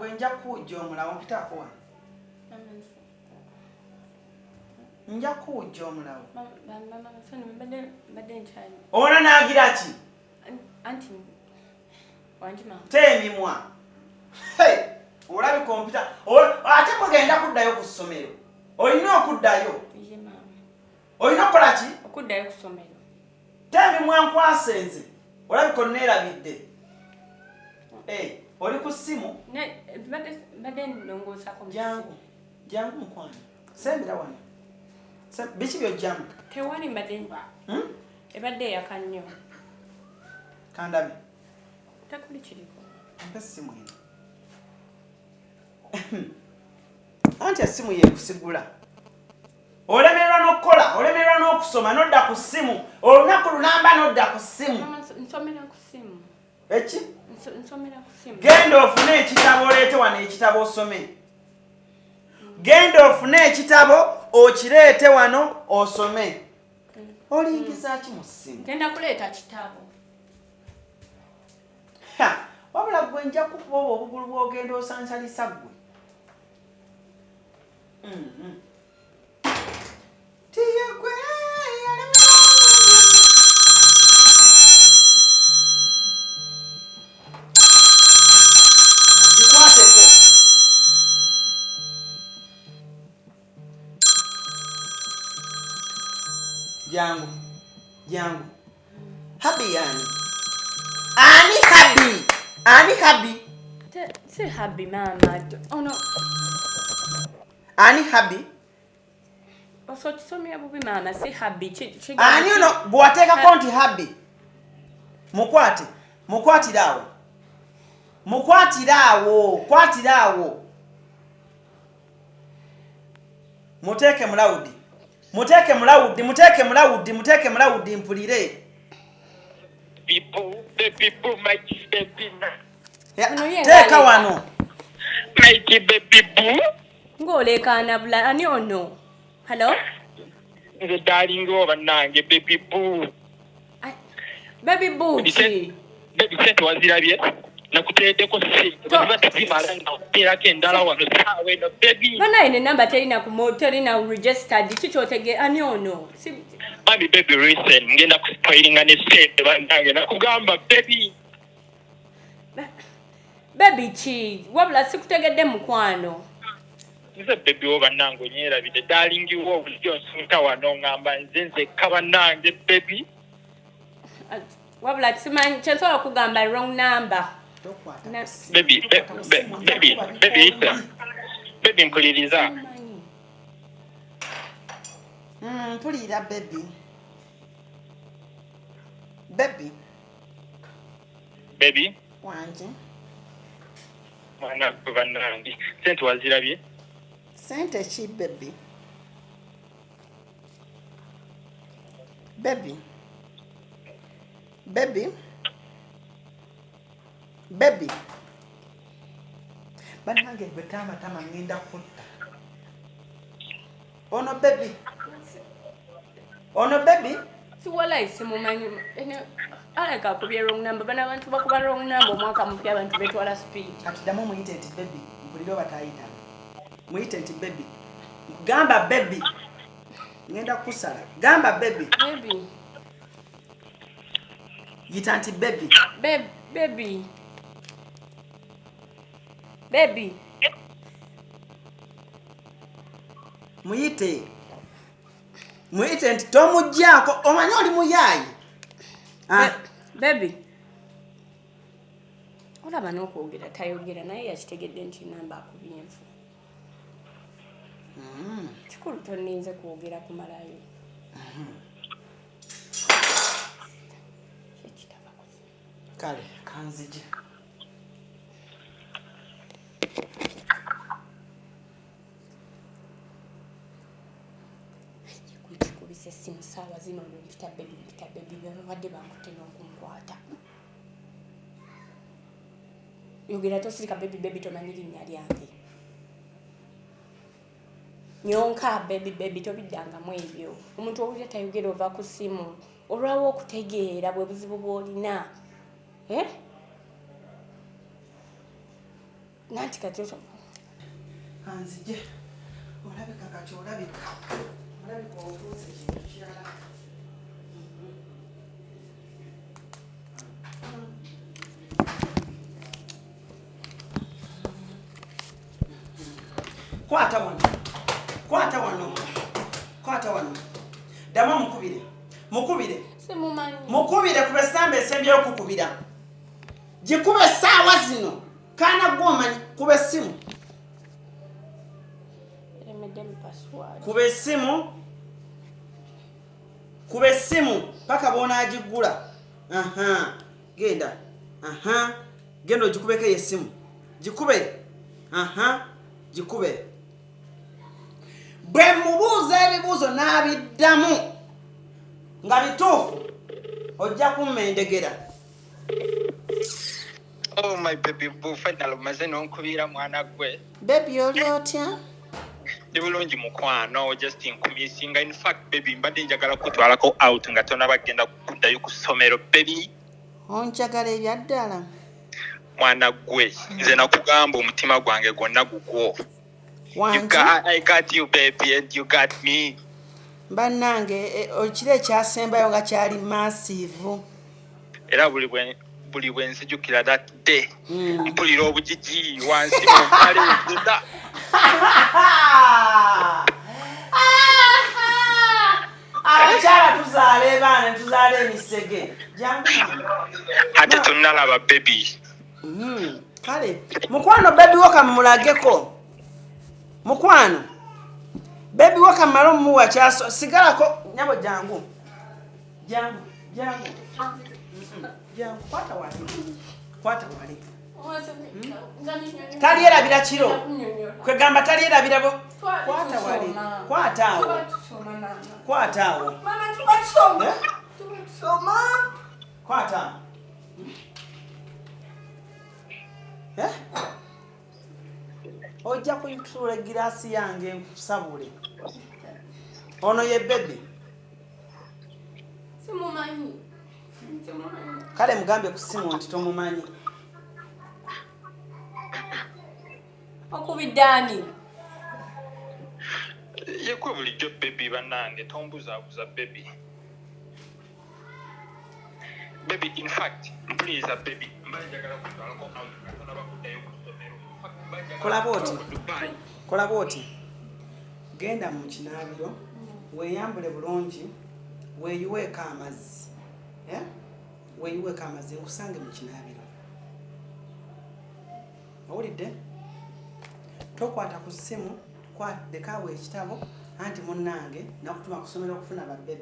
Gwe nja kuwujja omulawo, mpitaako wano. Nja kuwujja omulawo. Ona naagira ki? Teemimwa. Olabika ompita ate mugenda kuddayo ku ssomero. Olina okuddayo. Olina okukola ki? Okuddayo ku ssomero. Teemimwa nkwase nze. Olabika onneerabidde. Eh, oli ku ssimu? Mbadde nnongoosako. Jangu. Jangu mukwano. Sembera wano. Biki by'ojjamu? Tewali mbadde. Hmm? Ebadde eyaka nnyo. Kandabe. Tekuli kiriko. Mpa essimu eno. Anti essimu yeekusigula. Olemererwa n'okukola, olemererwa n'okusoma, n'odda ku ssimu. Olunaku lulamba n'odda ku ssimu. Nsomera ku ssimu. Eki? Nsomera ku ssimu. Genda ofune ekitabo oleete wano ekitabo osome. Genda ofune ekitabo okireete wano osome. Olingiza ki mu ssimu? Genda kuleeta kitabo. Wabula gwe nja kukuba obwo obugulu bw'ogenda osansalisa ggwe. Tiyegwe gikwateko. Jangu, jangu. Habi yani? Ani habi? Ani habi? Si habi mama. Ono. Ani habi? Oso kisomera bubi mama, si habi. Ani ono bw'ateekako nti habi? Mukwate, mukwatire awo. Mukwatire awo, kwatire awo. Muteeke mulawudi. Muteeke mulawudi, muteeke mulawudi, muteeke mulawudi mpulire. Teeka wano. Ng'oleekaana bula ani ono? Hello? Nze darling wo bannange baby boo. Baby boo ki? Baby sente wazirabye? Nakuteeddeko sente bwe tezimala nga okuteerako endala wano saawa eno baby. Banaye ne namba terina ku terina registered ki kyotege ani ono? Bambi baby listen ngenda kuspoilinga ne sente bannange nakugamba baby. Baby ki? Wabula sikutegedde mukwano. Nze baby wo bannange onyerabidde darling wo bulijjo nsunta wano ngamba nze nzekka bannange baby. Wabula simanyi kyensobola okugamba wrong number. Baby, baby, baby, baby mpuliriza. Mpulira baby. Baby. Baby. Wanje. Mwana gwe bannange. Sente wazirabye? Sente ki baby? Baby. Baby. Baby. Bannange gwe tama tama ngenda kutta. Ono baby. Ono baby. Siwala simumanyi. Aleka akubye wrong number. Bana abantu bakuba wrong number omwaka mupya abantu betwala speed. Kati ddamu muyite nti baby. Mpulire oba tayita. Muyite nti baby. Gamba baby. Ngenda kusala. Gamba baby. Baby. Yita nti baby. Baby. Baby. Muyite. Muyite nti tomuggyako omanyi oli muyaayi. Baby. Olaba n'okwogera tayogera naye yakitegedde nti namba akubye enfu. Kikulu tonninze kwogera kumalayo. Kale kanzije. Kikubisa essimu ssaawa zino mpita baby mpita baby babadde bankutte n'okunkwata. Yogera tosirika baby baby tomanyi linnya lyange. Nyonka baby baby tobiddangamu ebyo. Omuntu owulira tayogera ova ku ssimu. Olwawo okutegeera bwe buzibu bw'olina. Eh? Nanti kati Anzije. Olabika kati olabika. Olabika ofuuse kintu kirala. Kwata wano. Kwata wano. Kwata wano. Ddamu mukubire. Mukubire. Simumanyi. Mukubire kuba essamba esembyeyo okukubira. Gikube essaawa zino. Kaana gwe omanyi kuba essimu. Eremedde mu password. Kuba essimu. Kuba essimu paka bw'onaagiggula. Aha. Genda. Aha. Genda ogikubeko eyo essimu. Gikube. Aha. Gikube. Bwe mubuuza ebibuuzo n'abiddamu nga bituufu ojja kummendegera. Oh my baby boo, finally omaze n'onkubira mwana gwe. Baby oli otya? Ndi bulungi mukwano, just nkumissinga. In fact baby mbadde njagala kutwalako out nga tonaba kugenda kuddayo ku ssomero baby. Onjagala ebya ddala. Mwana gwe, nze nakugamba omutima gwange gwonna gugwo. You Wangi? got, I got you baby and you got me. Bannange ekiro ekyasembayo nga kyali massive. Era buli bwe nzijukira that day mpulira obugigi wansi mu mpale zonna. Abakyala tuzaala ebaana tuzaala emisege. Jangu. Ate tonnalaba baby. Kale mukwano baby wo kamulageko. Mukwano baby wo kamala omuwa kyaso sigalako nyabo jangu. Jangu, jangu. Jangu kwata wali. Kwata wali. Talyerabira kiro. Kwegamba talyerabira bo. Kwata wali. Kwata awo. Kwata awo. Mama tuba tusoma. Eh? Tuba tusoma. Kwata. Eh? Ojja kuyituula egiraasi yange nkusabule. Ono ye baby. Simumanyi. Simumanyi. Kale mugambe ku ssimu nti tomumanyi. Okubidde ani? Yekwe bulijjo baby bannange tombuzaabuza baby. Baby in fact mpuliriza baby mbadde njagala kutwalako out nga tonaba kuddayo ku ssomero. In fact, mbadde njagala Kola bw'oti. kutwalako Dubai. Kola bw'oti. Genda mu kinaabiro, weeyambule bulungi, weeyiweeko amazzi. Eh? Weeyiweeko amazzi nkusange mu kinaabiro. Owulidde? Tokwata ku ssimu, lekaawo ekitabo, anti munnange nakutuma ku ssomero okufuna ba baby.